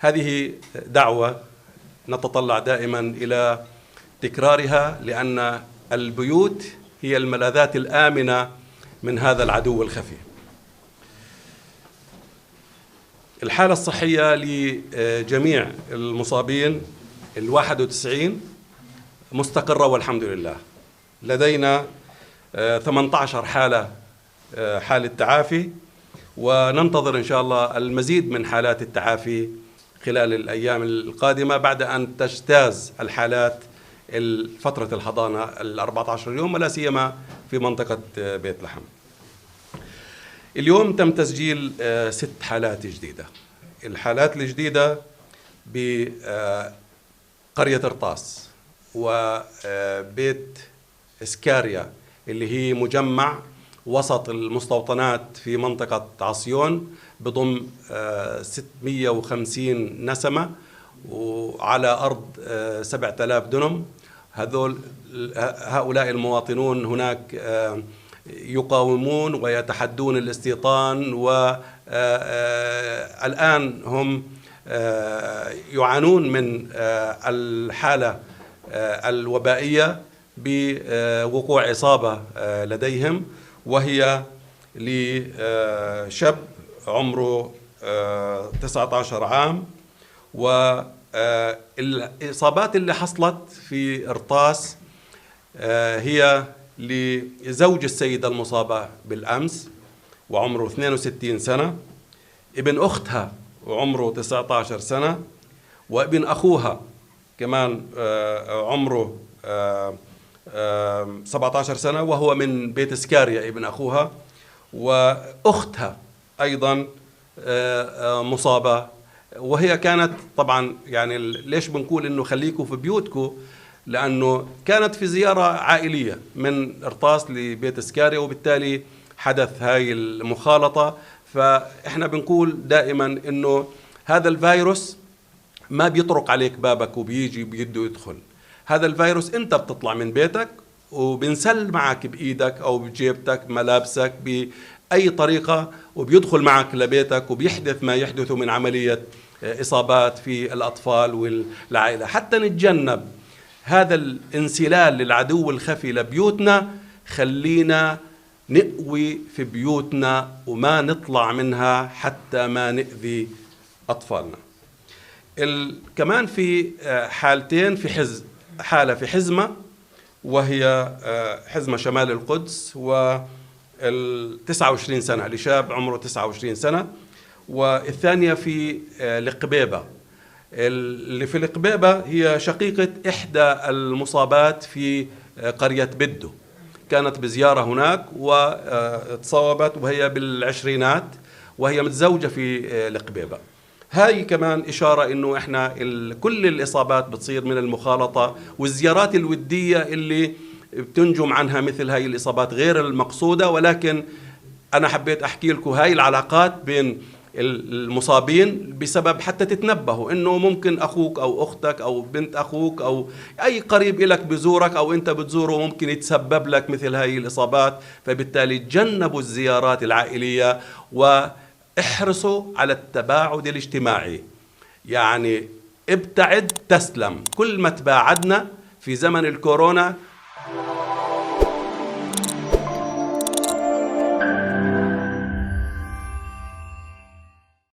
هذه دعوة نتطلع دائما إلى تكرارها، لأن البيوت هي الملاذات الآمنة من هذا العدو الخفي. الحالة الصحية لجميع المصابين 91 مستقرة والحمد لله. لدينا 18 حالة تعافي، وننتظر إن شاء الله المزيد من حالات التعافي خلال الأيام القادمة بعد أن تجتاز الحالات فترة الحضانة 14 يوم، ولا سيما في منطقة بيت لحم. اليوم تم تسجيل 6 حالات جديدة. الحالات الجديدة بقرية رطاس وبيت سكاريا اللي هي مجمع وسط المستوطنات في منطقة عصيون، بضم 650 نسمة وعلى أرض 7000 دنم. هؤلاء المواطنون هناك يقاومون ويتحدون الاستيطان، والآن هم يعانون من الحالة الوبائية بوقوع إصابة لديهم، وهي لشاب عمره 19 عام. والإصابات اللي حصلت في رطاس هي لزوج السيدة المصابة بالأمس وعمره 62 سنة، ابن أختها وعمره 19 سنة، وابن أخوها كمان عمره 17 سنة وهو من بيت سكاريا ابن أخوها، وأختها أيضا مصابة. وهي كانت طبعا يعني ليش بنقول إنه خليكم في بيوتكم؟ لأنه كانت في زيارة عائلية من رطاس لبيت سكاريا، وبالتالي حدث هاي المخالطة. فإحنا بنقول دائما إنه هذا الفيروس ما بيطرق عليك بابك وبيجي بيده يدخل، هذا الفيروس أنت بتطلع من بيتك وبنسل معك بإيدك أو بجيبتك ملابسك بأي طريقة، وبيدخل معك لبيتك وبيحدث ما يحدث من عملية إصابات في الأطفال والعائلة. حتى نتجنب هذا الانسلال للعدو الخفي لبيوتنا، خلينا نقوي في بيوتنا وما نطلع منها حتى ما نأذي أطفالنا. كمان في حالتين، في حالة في حزمة، وهي حزمة شمال القدس، و 29 سنة لشاب عمره 29 سنة، والثانية في القبيبة. اللي في القبيبة هي شقيقة إحدى المصابات في قرية بدو، كانت بزيارة هناك وتصاوبت وهي بالعشرينات، وهي متزوجة في القبيبة. هاي كمان إشارة إنه إحنا كل الإصابات بتصير من المخالطة والزيارات الودية اللي بتنجم عنها مثل هاي الإصابات غير المقصودة. ولكن أنا حبيت أحكي لكم هاي العلاقات بين المصابين بسبب حتى تتنبهوا إنه ممكن أخوك أو أختك أو بنت أخوك أو أي قريب إلك بزورك أو أنت بتزوره ممكن يتسبب لك مثل هاي الإصابات، فبالتالي تجنبوا الزيارات العائلية واحرصوا على التباعد الاجتماعي. يعني ابتعد تسلم. كل ما تباعدنا في زمن الكورونا